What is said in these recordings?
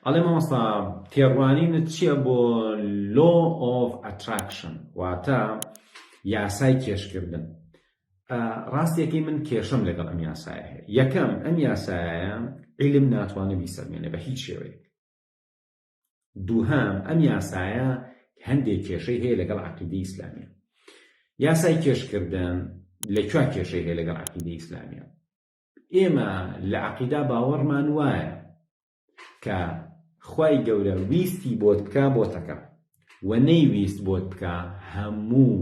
ئەڵێ مامۆستا تێڕوانینت چییە بۆ Law of Attraction واتە یاسای کێشکردن؟ ڕاستیەکەی من کێشەم لەگەڵ ئەم یاسایە هەیە. یەکەم ئەم یاسایە عیلم ناتوانێت بیسەلمێنێ بە هیچ شێوەیەک. دووهەم ئەم یاسایە هەندێک کێشەی هەیە لەگەڵ عەقیدەی ئیسلامیە. یاسای کێشکردن لە کوێ کێشەی هەیە لەگەڵ عەقیدەی ئیسلامیە؟ ئێمە لە عەقیدا باوەڕمان وایە کە خوای گەورە ویستی بۆت بکا بۆتەکا وە نەیویست بۆت بکا هەموو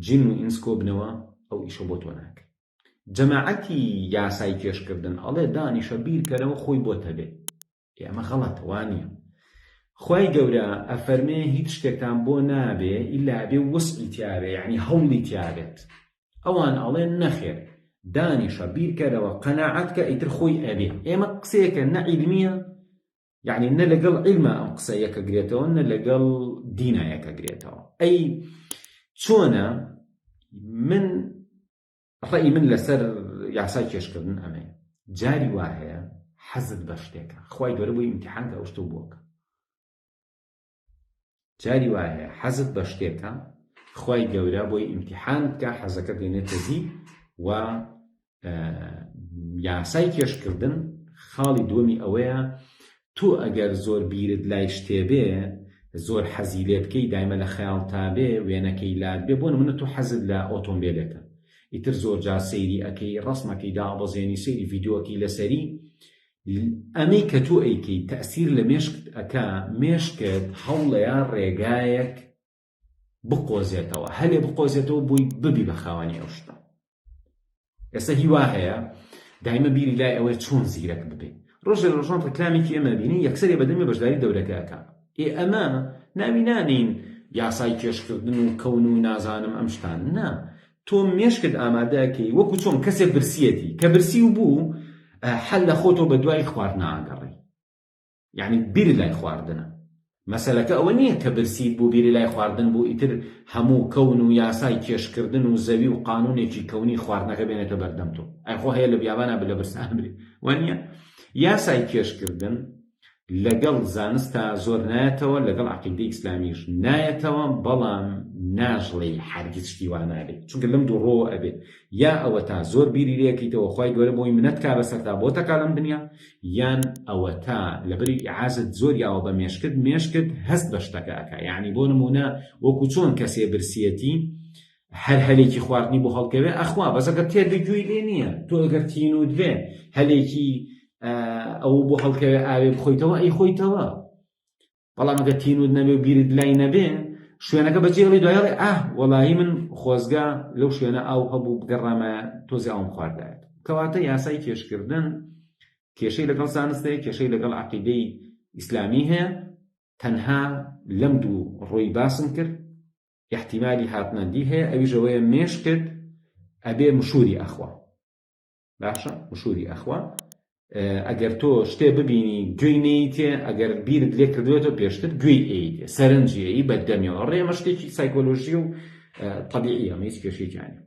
جن و ئینس کۆبنەوە ئەو ئیشە بۆ تۆ ناکرێ جەماعەتی یاسای کێشکردن ئەڵێ دانیشە بیرکەرەوە خۆی بۆت هەبێ ئێ ئەمە غەڵەتە وا نییە خوای گەورە ئەفەرمێ هیچ شتێکتان بۆ نابێ ئیلا ئەبێ وسعی تیابێ یەعنی هەوڵی تیابێت ئەوان ئەڵێن نەخێر دانیشە بیرکەرەوە قەناعەت کە ئیتر خۆی ئەبێ ئێمە قسەیەکە نە عیلمیە یعنی نە لەگەڵ عیلما ئەم قسە یەکەگرێتەوە نە لەگەڵ دینا یەکەگرێتەوە ئەی چۆنە من ڕەئی من لەسەر یاسای کێشکردن ئەمەیە جاری وا هەیە حەزت بە شتێکە خوای گەورە بۆی ئیمتیحان کە ئەو شتە بۆکە جاری وا هەیە حەزت بە شتێکە خوای گەورە بۆی ئیمتیحان بکە حەزەکە دێنێتە دی و یاسای کێشکردن خاڵی دووەمی ئەوەیە تۆ ئەگەر زۆر بیرت لای شتێ بێ زۆر حەزی لێ بکەی دایمە لە خەیاڵتا بێ وێنەکەی لات بێ بۆ نمونە تۆ حەزت لە ئۆتۆمبێلێکە ئیتر زۆر جار سەیری ئەکەی ڕەسمەکەی دائەبەزێنی سەیری ڤیدیۆکەی لەسەری ئەمەی کە تۆ ئەیکەی تەئسیر لە مێشکت ئەکا مێشکت هەوڵەیا ڕێگایەک بقۆزێتەوە هەلێ بقۆزێتەوە بۆی ببی بە خاوەنی ئەو شتە ئێستا هیوا هەیە دایمە بیری لای ئەوەیە چۆن زیرەک ببێ ڕۆژێ لە ڕۆژان ڕیکلامێکی ئێمە بینی یەکسەرێ بەدەمی بەشداری دەورەکە ئەکا ئێ ئەمە ناوی نانین یاسای کێشکردن و کەون و نازانم ئەم شتان نا تۆ مێشکت ئامادەکەی وەکو چۆن کەسێ برسیەتی کە برسی و بوو حەل لە خۆتۆ بە دوای خواردناگەڕی یەعنی بیرت لای خواردنە. مەسەلەکە ئەوە نییە کە برسیت بوو بیری لای خواردن بوو ئیتر هەموو کەون و یاسای کێشکردن و زەوی و قانونێکی کەونی خواردنەکە بێنێتە بەردەم تۆ. ئەی خۆ هەیە لە بیابانا لە برسان بمری. وانییە؟ یاسای کێشکردن لەگەڵ زانستا زۆر نایەتەوە لەگەڵ عەقیدەی ئیسلامیش نایەتەوە بەڵام ناژڵێی هەرگیز شتی وا نابێ چونکە لەم دووڕووەوە ئەبێ یا ئەوەتا زۆر بیری لێکەیتەوە خوای گەورە بۆی منەت کا بەسەرتا بۆتەکا لەم دنیا یان ئەوەتا لەبەری ئیعازت زۆر یاوە بە مێشکت مێشکت هەست بە شتەکە ئەکا یەعنی بۆ نموونە وەکو چۆن کەسێ برسیەتی هەر هەلێکی خواردنی بۆ هەڵکەوێ ئەخوا بەس ئەگەر تێر بێ گوێی لێ نییە تۆ ئەگەر تینوت بێ هەلێکی ئەو بۆ هەڵکەوێ ئاوێ بخۆیتەوە ئەی خۆیتەوە بەڵام ئەگەر تینوت نەبێ و بیرت لای نەبێ شوێنەکە بەجێ ئەڵێ دوای ئەڵێ ئاه وەڵاهی من خۆزگە لەو شوێنە ئاو هەبوو بگەڕامایە تۆزێ ئاوم خواردایەت کەواتە یاسای کێشکردن کێشەی لەگەڵ زانست هەیە کێشەی لەگەڵ عەقیدەی ئیسلامی هەیە تەنها لەم دوو ڕووی باسم کرد ئیحتیمالی هاتنە دی هەیە ئەویش ئەوەیە مێشکت ئەبێ مشوری ئەخوا باشە مشوری ئەخوا ئەگەر تۆ شتێ ببینی گوێی نەیتێ ئەگەر بیرت لێ کردوێتەوە پێشتر گوێی ئەیتێ سەرنجی ئەی بەدەمیەوە ڕێ ئەمە شتێکی سایکۆلۆژی و تەبیعیە ئەمە هیچ کێشەیەکیان نیە.